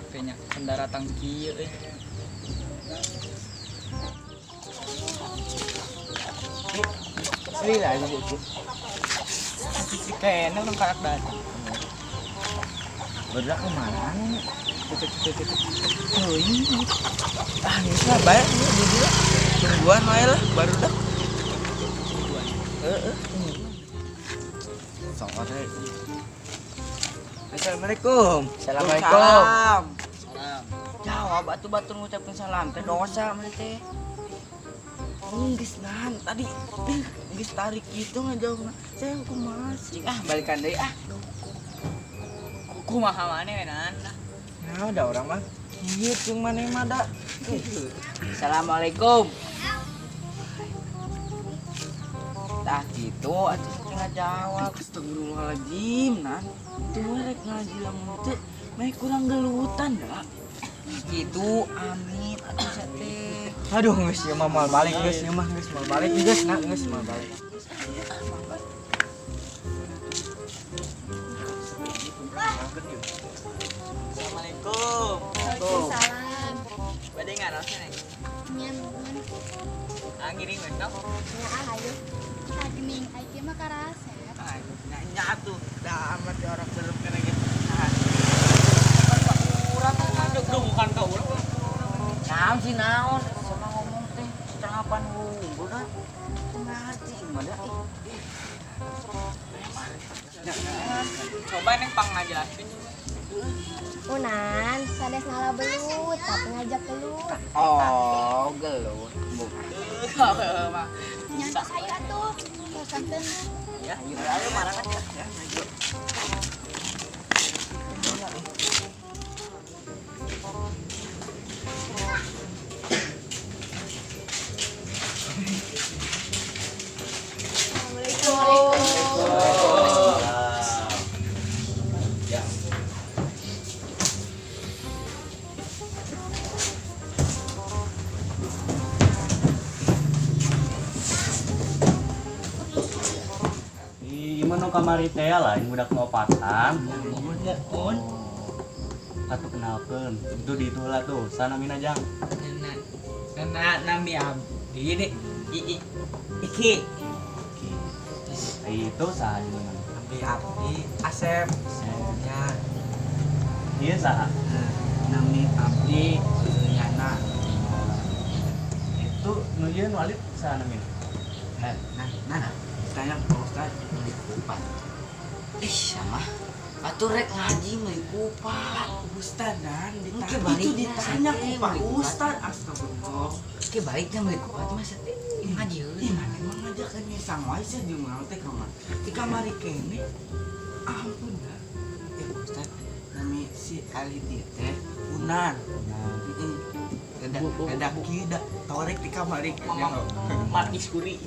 Barudak teh nya pendaratang kieu euy. Asli lah itu. Kayaknya orang karak datang. Barudak kemana nih? Oh ini. Ah, geus lah bae di dieu. Tungguan wae lah barudak. Tungguan. Heeh. Sore. Assalamualaikum. Assalamualaikum. Salam. Salam. Jawab atuh batur ngucapkeun salam teh dosa mah teh. Geus nahan tadi geus tarik gitu ngajawab. Saya kumaha sih? Ah, balikan deui ah. Kumaha maneh nan? Nah, ada orang mah. Ieu jeung maneh mah da. Assalamualaikum. Tah gitu atuh teh ngajawab. Astagfirullahaladzim, nan. Itu rek ngaji lamun teu meh kurang gelutan da. Gitu, amin atuh teh. Aduh, geus ieu mah moal balik geus ieu mah geus moal balik geus nah geus moal balik. Assalamualaikum. Waalaikumsalam. Bade ngaros nih. Nya nuhun. Ah ngiring we tong. Nya ah ayo. Ah geuning ai kieu mah karasep. Ah, nya tuh dah amat ya orang belum kena gitu. Urang bukan ka urang. Naon sih naon sama ngomong teh tanggapan unggul dah. Ngerti mah dah. Ih. Coba neng pang ngajelaskeun. Unan, sanes ngala belut, tapi ngajak gelut. Oh, gelut. Bukan. Mah. Nya tos ayo atuh. Tos santen. Ya, ayo ayo marah kan ya. Ayo. Ya. Ih, nu kamari teh lain budak nu opatan. Ya, on. Atuh kenalkeun. Itu di itu lah tuh, sana mina jang. Nah, nami abdi deh. I Iki. Itu saha jenengan? Abdi abdi Asep. Ya. Ieu saha? Nami abdi Yana. Itu nu ieu nu alit saha namina? Nah, nah, tanya Pak Ustad. Meuli kupat. Ih, sama. Atuh rek ngaji meuli kupat. Ustad dan Oke, ditanya baliknya, itu ditanya sate, ku Pak balik kupat. Ustad. Astagfirullah. Oke, baliknya meuli kupat mah teh. Ngaji heula. Ih, mana emang ngajakan nyesang wae sih di urang teh kamar. Di kamari kene. Ampun dah. Eh, Pak Ustad, nami si Ali dia teh Unan. Heeh. Rada kieu da torek di kamari kene. Mati skuri.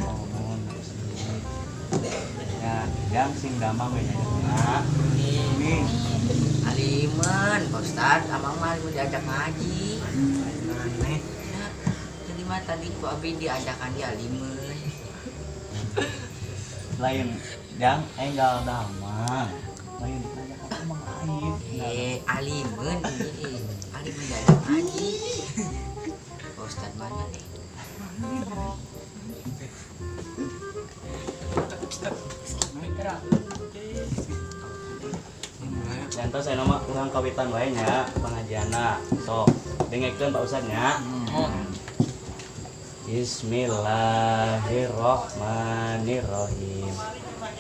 Oh, ya, jang sing damang we nya. Nah, Amin. Aliman, Pak Ustad, amang mah mau diajak ngaji. Aneh. Ya, tadi mah tadi ku abi diajakan di aliman. Lain jang enggal damang. Lain ditanya ka emang lain. Eh, aliman ini, aliman diajak ngaji. Pak Ustad mana nih? Jantos saya nama urang kawitan wae nya pengajianna. Sok, dengekeun Pak Ustad nya. Bismillahirrahmanirrahim.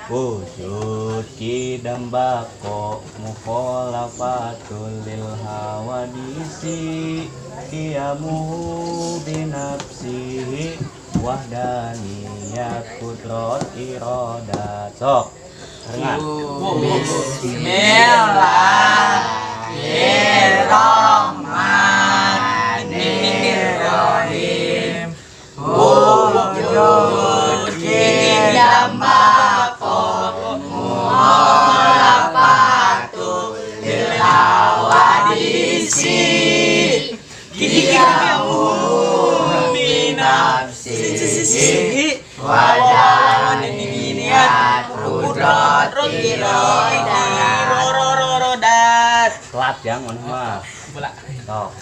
Wujud kidam bako mukhalafatul lil hawadisi qiyamuhu binafsihi wahdaniyat qudrat iradat. Sok, barengan. Bismillahirrahmanirrahim. Wujud kidam bako mukhalafatul lil hawadisi qiyamuhu binafsihi wahdaniyat qudrat iradat. Telat. Berat yang maneh mah. Bola. Sok.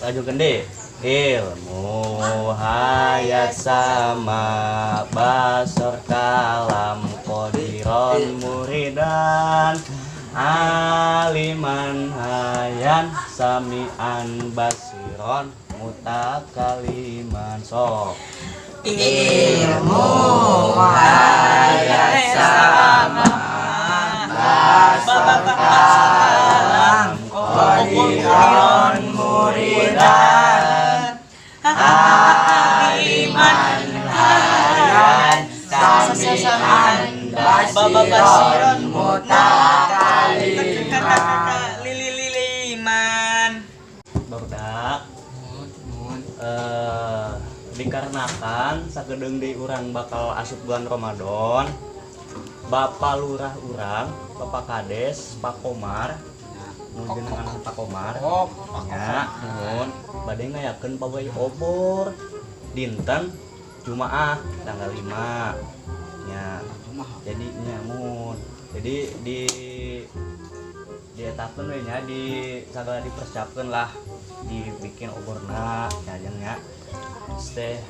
Lanjutkeun deui. Ilmu hayat sama basor kalam qodiron muridan aliman hayan samian basiron mutakaliman sok. Ilmu hayat sama basor kalam qodiron muridan aliman hayan samian basiron mutakaliman. Lili-liliman. Barudak, dikarenakan sakedeung deui urang bakal asup bulan Ramadan, Bapak Lurah urang, Bapak Kades, Pak Komar, nu jenengan Pak Komar. Oh, Nya, nuhun, bade ngayakeun pawai obor dinten Jumaah tanggal 5. Nya, jadi nyamun. Jadi dietakeun we nya, di sagala dipersiapkeun lah, dibikin oborna nya jeung nya. Terus teh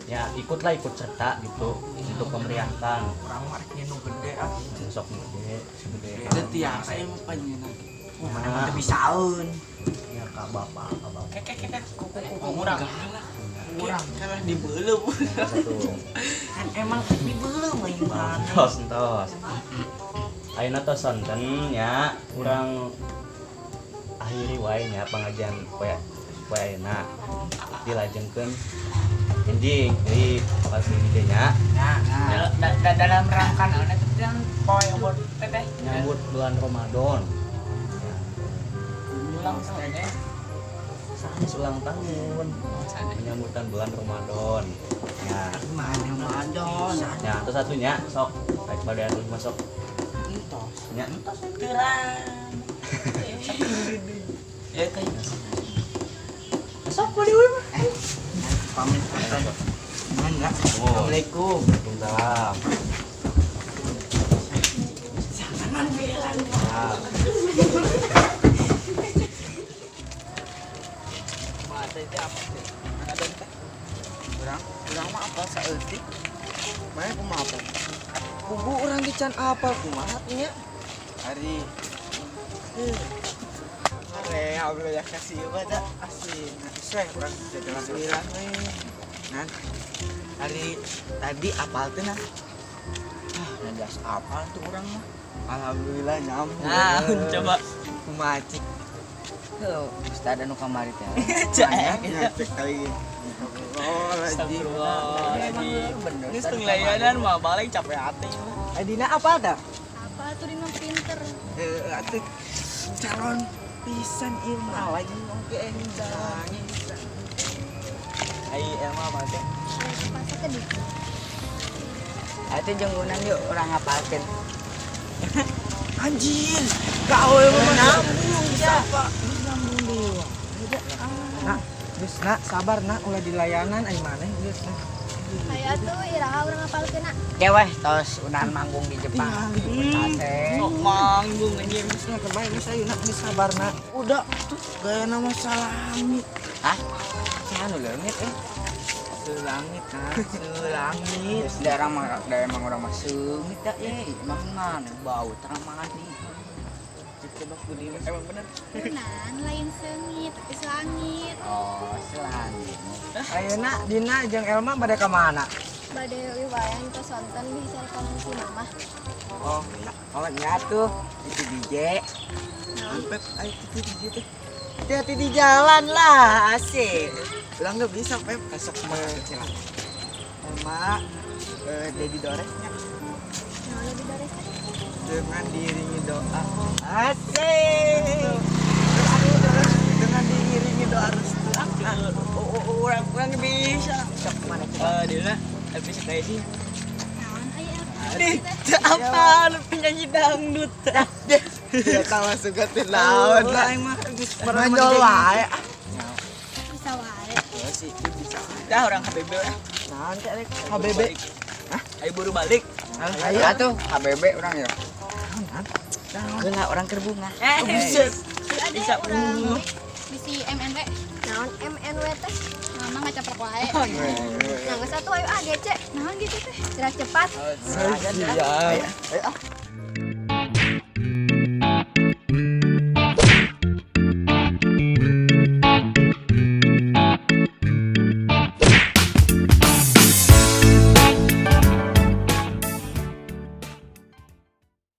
ya ikutlah, ikut serta gitu untuk memeriahkan. Urang mah rek nu gede ah. Sok gede, gede. Teu tiasa emang panjeunna. Oh, mana mah teu bisaeun. Ya ka bapak, ka bapak. Kek kek kek kuku kuku urang. Urang kalah dibeuleuh. Satu. Kan emang dibeuleuh mah ieu mah. Tos, tos. Ayeuna tos sonten nya, urang akhiri wae nya pengajian poe poe ayeuna. Dilajengkeun enjing deui pasti di nya. Nah, nah. Dalam rangka naon eta teh yang poe obor teh teh? Nyambut bulan Ramadan. Ya. Ulang tahunnya. Sanes ulang tahun. Menyambutan bulan Ramadan. Ya. Mana Ramadan? Ya, terus satunya sok rek bade atuh masuk. Entos. Nya entos. Terang. Ya teh. Sok bade we mah. Pamit Ustaz. Mana? Assalamualaikum. Waalaikumsalam. Jangan bilang. Nah. Mata itu apa teh? Ada teh. Urang, urang mah apal saeutik. Mana kumaha apa? Kubu urang ge can apal kumaha nya. Hari Are, ya kasih pada asin. Nah, urang bismillah we. Nan. Hari tadi apal teh nah. Ah, jelas apal tuh urang mah. Alhamdulillah nyambung. Nah, coba. Kumaha cik? Heuh, Ustaz anu kamari teh. Cek. Cek kali. Oh, Astagfirullahaladzim. Bener. Geus teu ngelayanan mah balik capek hati. Adina apal dah? Apa tuh dina pinter. Atuh calon pisan ieu mah lagi oge enjang. Ai Elma mah teh. Pasar ke ditu. Atuh jeung unang yuk urang ngapalkeun. Anjir, kau emang nyambung siapa? Nyambung dewa. Nak, geus nak sabar nak ulah dilayanan ai maneh geus nak. Aya tuh iraha urang ngapalkeun. Keweh tos unan manggung di Jepang. Kaseh. Sok manggung anjing. Geus nak kebae geus ayo nak geus sabar nak. Udah tuh gaya nama salami. Hah? Saha nu leungit euy? Selangit nah, selangit. Geus da orang mah da emang urang mah seungit da ye, emang mana bau terang mangan nih. Coba kudu Emang bener. Unan lain seungit tapi selangit. Oh, selangit. Ayeuna Dina jeung Elma bade ka mana? Bade riwayan ke sonten bisa si mama. Oh, oh nya tuh itu DJ. Naon? Pep, ayo itu DJ teh. Hati-hati di jalan lah, asik. Ulang nggak bisa Pep, besok mah kecil. Elma, Dedi Doresnya Naon lebih beres teh? dengan diiringi doa. Asik. Aduh, terus dengan diiringi doa restu. Urang urang bisa. Sok mana coba? Eh, Dina, tapi sekali sih. Naon aya apa? Nih, apa lu penyanyi dangdut? Ya tahu suka teh naon lah. Aing mah geus menjol wae. Bisa wae. Ya sih, bisa. Dah orang HBB lah. Naon teh rek HBB. Hah? Ayo buru balik. Ayo Atuh HBB urang ya. Naon? Geula orang keur bunga. Eh, Buset. Ada Bisa. urang bisi MNW. Naon MNW teh? Mama ngacaprok wae. Nah, geus atuh ayo ah gece. Naon gitu teh? Gerak cepat. Siap. Ayo ah.